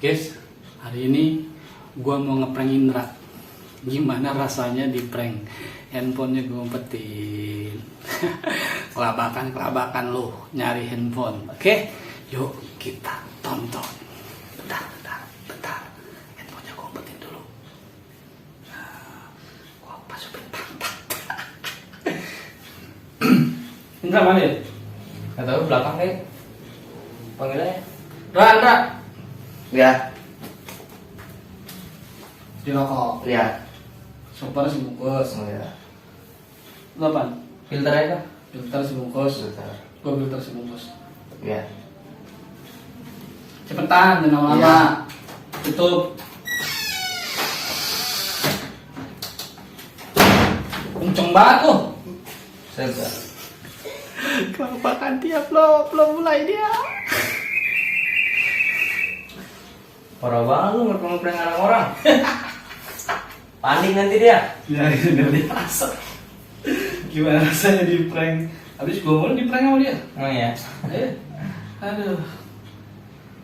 Guys, hari ini gua mau ngeprank Indra. Gimana rasanya di prank? Handphonenya gue umpetin. Kelabakan lo nyari handphone. Oke? Yuk kita tonton. Bentar. Handphonenya gue umpetin dulu. Nah, gua masukin tantang. Indra mana ya? Gak tau, belakang deh. Panggil aja. Indra. Ya. Di rokok. Ya. Super sebungkus. Oh ya. Lu apaan? Filter aja. Filter sebungkus. Filter. Gua filter sebungkus. Ya. Cepetan, jangan lama-lama. Ya. Tutup. Kenceng banget tuh. Filter. Kelabakan dia belum mulai dia. Parah banget lu ngeprank orang-orang. Panik nanti dia. Ya, udah biasa. Gimana rasanya di prank? Habis gua mulu di prank sama dia. Oh iya. Aduh.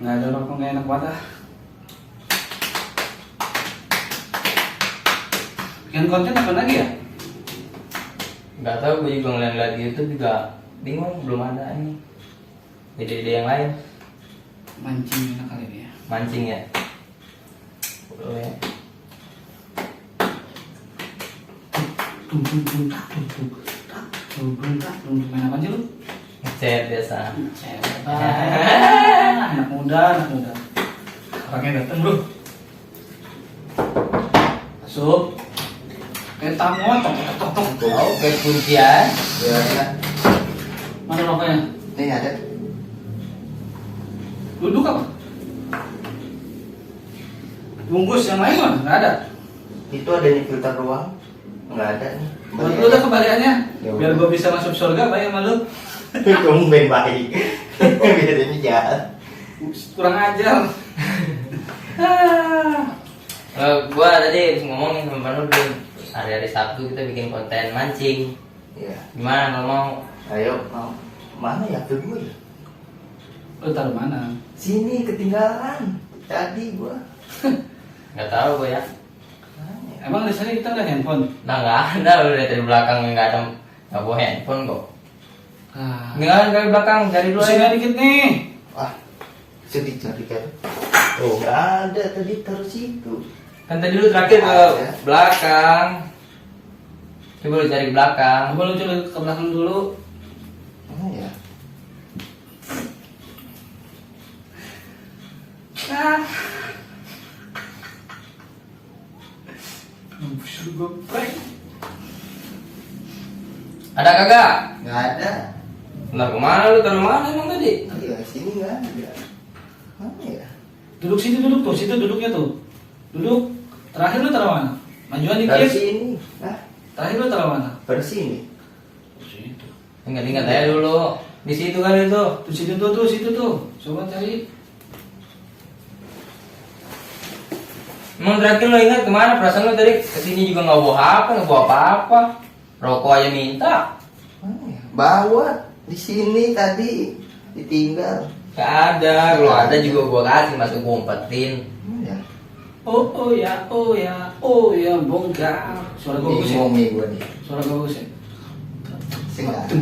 Nggak ada rokok nggak enak banget ah. Bikin konten apa lagi ya? Gak tau, gue juga ngeliat-ngeliat di YouTube juga bingung, belum ada ini. Ide-ide yang lain. Mancing enak kali ini ya. Mancing ya. Boleh. Main apa sih lu? Ngechat biasa. Anak muda. Orangnya dateng bro. Masuk. Kayak tamu, tok. Oh, kayak kuncian. Ya, Mana rokoknya? ini ada. Duduk apa? Bungkus yang lain mana? Nggak ada. Itu ada nih filter ruang. Nggak ada nih. Buat lu udah kembaliannya. Ya Biar udah. gua bisa masuk surga, bayar sama lu. Kamu main baik. Biasanya jahat. Kurang ajar. Gua tadi habis ngomongin sama Nurdin, hari-hari Sabtu kita bikin konten mancing. Ya. Gimana kalau mau? Ayo, mau. Mana ya film gue? Ya? Lu taruh mana? Sini ketinggalan. Tadi gua. Nggak tahu gue ya. Emang di sana kita ada handphone? Nah nggak ada, udah dari belakang nggak ada, nggak bawa handphone kok. Ah. Tinggalan dari belakang, cari dulu Sini aja. dikit nih. Wah, sedih cari kan. Oh, nggak ada tadi taruh situ. Kan tadi lu terakhir ke Ada. belakang. Coba lu cari belakang. Coba lu coba ke belakang dulu. Mana ya? Ah. Mampus gua prank. Ada kagak? Nggak ada. Bentar, kemana lu? Taruh mana emang tadi? Oh iya, sini nggak ada. Mana ya? Duduk situ tuh, situ duduknya tuh. Duduk. Terakhir lu taruh mana? Majuan Taruh dikit. sini. Nah, Terakhir lu taruh mana? taruh sini. Situ. Ingat-ingat aja dulu. Di situ kan itu. Tuh situ tuh. Coba cari. Emang terakhir lo ingat kemana? Perasaan lo tadi kesini juga nggak bawa apa-apa. Rokok aja minta. Mana ya? Bawa di sini tadi ditinggal. Gak ada. Kalau ada juga gua kasih, masuk gua umpetin. Mana ya? Oh ya, bongkar. Suara gua bagus Ini ya? momi gua nih. Suara gua bagus ya? Sengaja.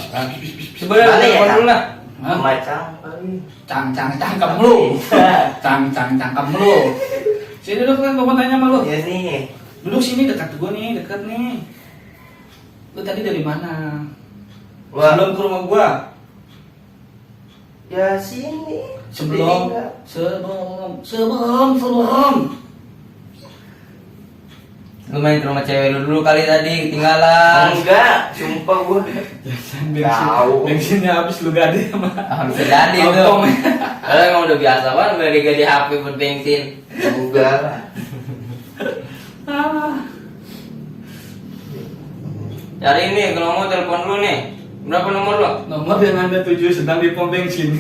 Kan? Sebenarnya Mana ya, telepon Kak? dulu lah. Hah? Macam kali. Cangkem lu. Cangkem lu. Sini duduk kan gua mau tanya sama lu. Ya nih. Duduk sini dekat gua nih, dekat nih. Lu tadi dari mana? Wah. Sebelum ke rumah gua. Ya sini. Sebelum. Lu main ke rumah cewek lu dulu kali tadi, ketinggalan. Enggak, sumpah gua. Tahu. Bensinnya habis lu gade sama. Bisa jadi itu. Otong. Kalau emang udah biasa banget gade-gade HP buat bensin. Enggak lah. Ah. Cari ini, kalau mau telepon dulu nih. Berapa nomor lo? Nomor yang Anda tuju sedang di pom bensin.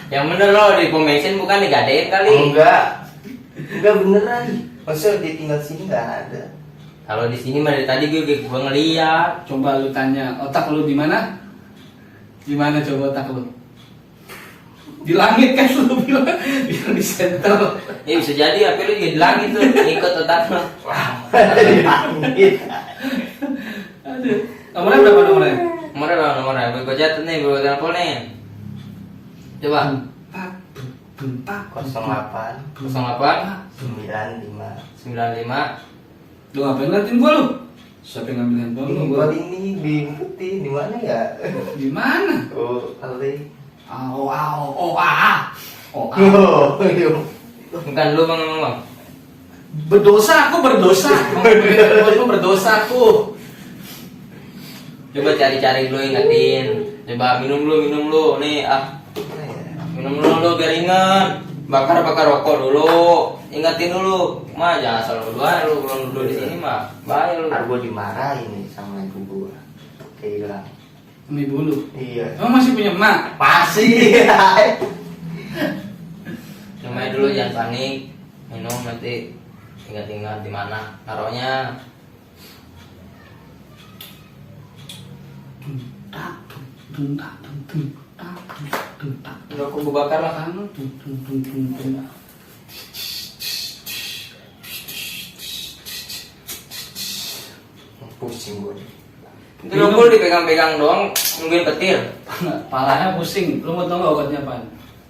Yang bener lo di pom bensin bukan digadein kali. Enggak. Enggak beneran. Masa ditinggal sini enggak ada. Kalau di sini mah dari tadi gue ngeliat. Coba lu tanya, otak lu di mana? Di mana coba otak lu? Di langit kan lu bilang di center. Ya bisa jadi HP lu juga di langit tuh, ikut otak lu. Di langit. Aduh. Nomornya berapa nomornya? Nomornya bang, nomornya. Gue catat nih, gue telepon nih. Coba. 08 08 95 95. Lu ngapain ngeliatin gua lu? Siapa yang ngambil handphone lu? ini Gua gua ini diikutin di mana ya? di mana? Oh, kali. Oh, oh, ah. Oh, ah. Oh, iya. Bukan lu bang, bang. Berdosa aku berdosa. Aku berdosa aku. Coba cari-cari dulu, ingetin. Coba minum lu, nih minum dulu biar ingat. Bakar rokok dulu. Ingetin dulu. Mah jangan asal berdua lu belum dulu di sini mah. Bahaya lu. Ntar gua dimarahin nih sama ibu gua. Kayak hilang. Ini bulu. Iya. Emang masih punya emak? Masih. Namanya dulu jangan panik. Minum nanti ingat-ingat di mana naruhnya. Rokok gua bakar lah. Pusing gua nih. Itu rokok dipegang-pegang doang, nungguin petir. Palanya pusing. Lu mau tau gak obatnya apaan?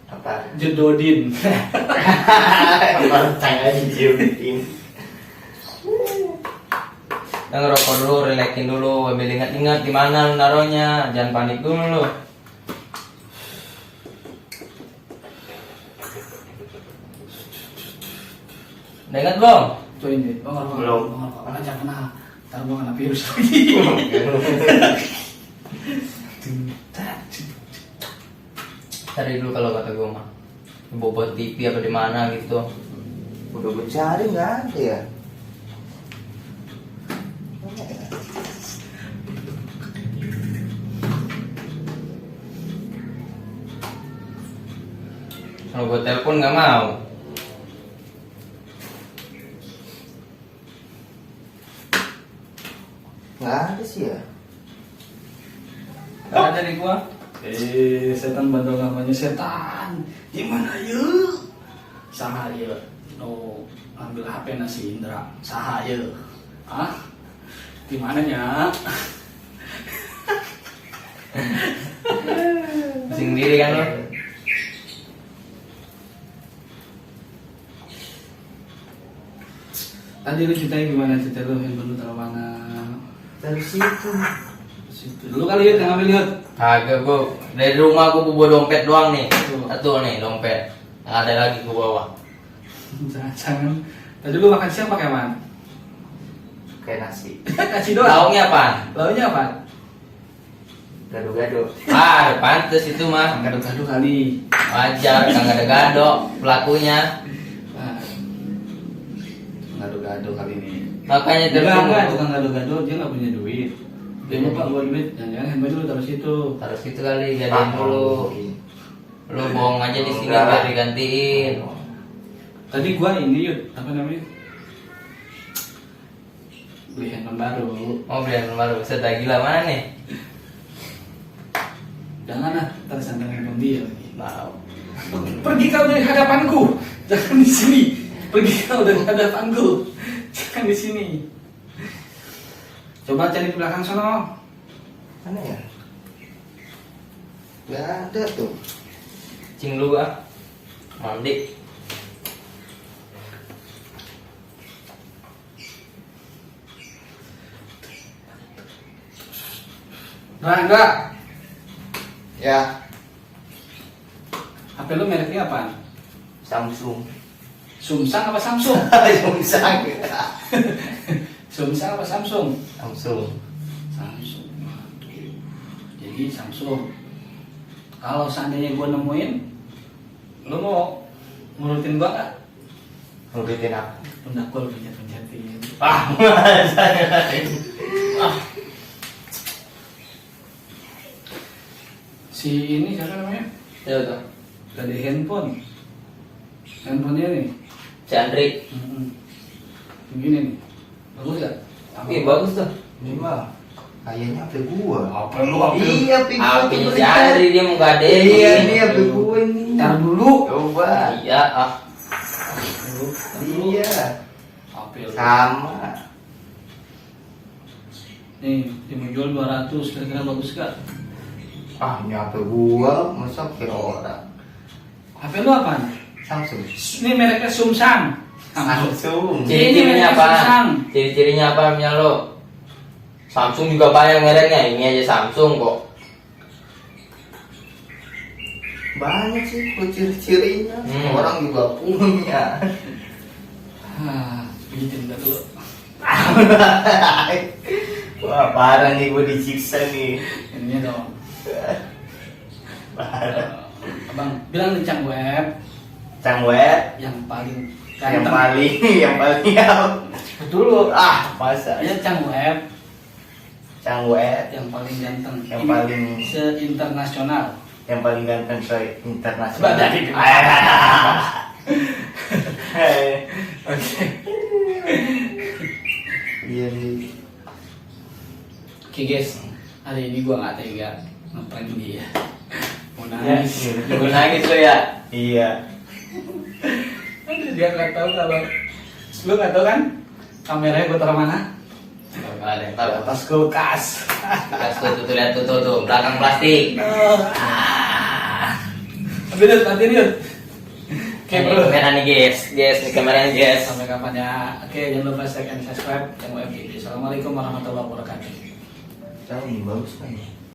Apa? Jedodin. Emang saya dijiutin. Yang ngerokok dulu, relaxin dulu, ambil ingat-ingat di mana lu naruhnya, jangan panik dulu lu. Udah ingat belum? Tuh ini. Belum. Mana jangan kena. Ntar gua kena virus lagi. Cari dulu kalau kata gue mah. Bobot TV apa di mana gitu. Udah gue cari nggak ada ya. Mana ya? Kalau gue telepon nggak mau. Nggak ada sih ya. Nggak ada di gua. Setan bantu namanya setan. Gimana yuk? Saha ya. Oh, ambil HP nasi Indra. Saha ya. Ah? Gimana nya? Sendiri kan lo. Tadi lu ceritain gimana cerita lu handphone lu taruh mana? Dari situ. Situ. Lu kali ya yang ambil lihat. Kagak gua dari rumah gua bawa dompet doang nih. Satu nih dompet. Nggak ada lagi gua bawa. Jangan. Tadi lu makan siang pakai apa? Kayak nasi. Kasih doang. Lauknya apa? Lauknya apa? Gado-gado. Ah, pantes itu mah. Gado-gado kali. Wajar, kagak ada gado pelakunya. Ah. Gado-gado kali ini. Makanya Enggak, telepon tukang gado-gado dia nggak punya duit. Dia lupa gua duit. Jangan handphone lu taruh situ. Taruh situ kali, jadiin dulu. Lu bohong aja di sini Enggak. biar digantiin. Tadi gua ini yuk, apa namanya? Beli handphone baru. Oh, beli handphone baru. Set gila mana nih? Jangan lah, ntar sandang handphone dia lagi. Mau. Pergi kau dari hadapanku, jangan di sini. Pergi kau dari hadapanku, jangan di sini. Coba cari di belakang sono. Mana ya? Nggak ada tuh. Cing dulu ah. Mandi. Enggak. Ya, HP lu mereknya apaan? Samsung. Sumsang apa Samsung? Samsung. Sumsang apa Samsung? Samsung. Samsung. Jadi Samsung. Kalau seandainya gua nemuin, lu mau ngurutin gua nggak? Ngurutin apa? Pundak gua lu pencet-pencetin. Ah, Si ini siapa namanya? Ya tuh. Dari handphone. Handphonenya nih. Si Andri. Begini nih. Bagus gak? Ih, bagus tuh. ini mah Kayaknya HP gua. Apa lu apa? Iya, HP gua. HP coba si lihat. Andri dia mau gadein. Iya, ini HP gua ini. Ntar dulu. Coba. Iya, ah. Iya. Apa lu? Sama. Nih, dia mau jual 200, kira-kira bagus gak? Ah, ini HP gua, masa kira orang. HP lu apaan? Samsung. Ini mereknya Samsung. Samsung. Ciri-cirinya Ini apa? Samsung. Ciri-cirinya apa punya lo? Samsung juga banyak mereknya, ini aja Samsung kok. Banyak sih kok ciri-cirinya. Orang juga punya. Begitu bentar dulu. Wah, parah nih gua disiksa nih. Ini dong. Parah. Abang, bilang nih Cang Web Cang web yang paling yang ganteng. yang paling Dulu. ah masa Ya Cang Web Cang web yang paling ganteng. Yang paling- se-internasional. yang paling ganteng se internasional. Coba dari Oke. Iya nih. Oke guys, hari ini gua nggak tega ngeprank dia. Mau Ya, nangis. gue nangis lo ya. Iya. Aduh, dia nggak tahu kalau lu nggak tahu kan kameranya gua taruh mana? Gak ada yang tahu. Atas kulkas. Gas tuh lihat tuh belakang plastik. Bener, nanti nih. Oke Ini bro. kamera nih guys, ini kameranya guys. Sampai kapan ya? Oke, jangan lupa like and subscribe. Yang WFGD. Assalamualaikum warahmatullahi wabarakatuh. Tahu nih bagus kan?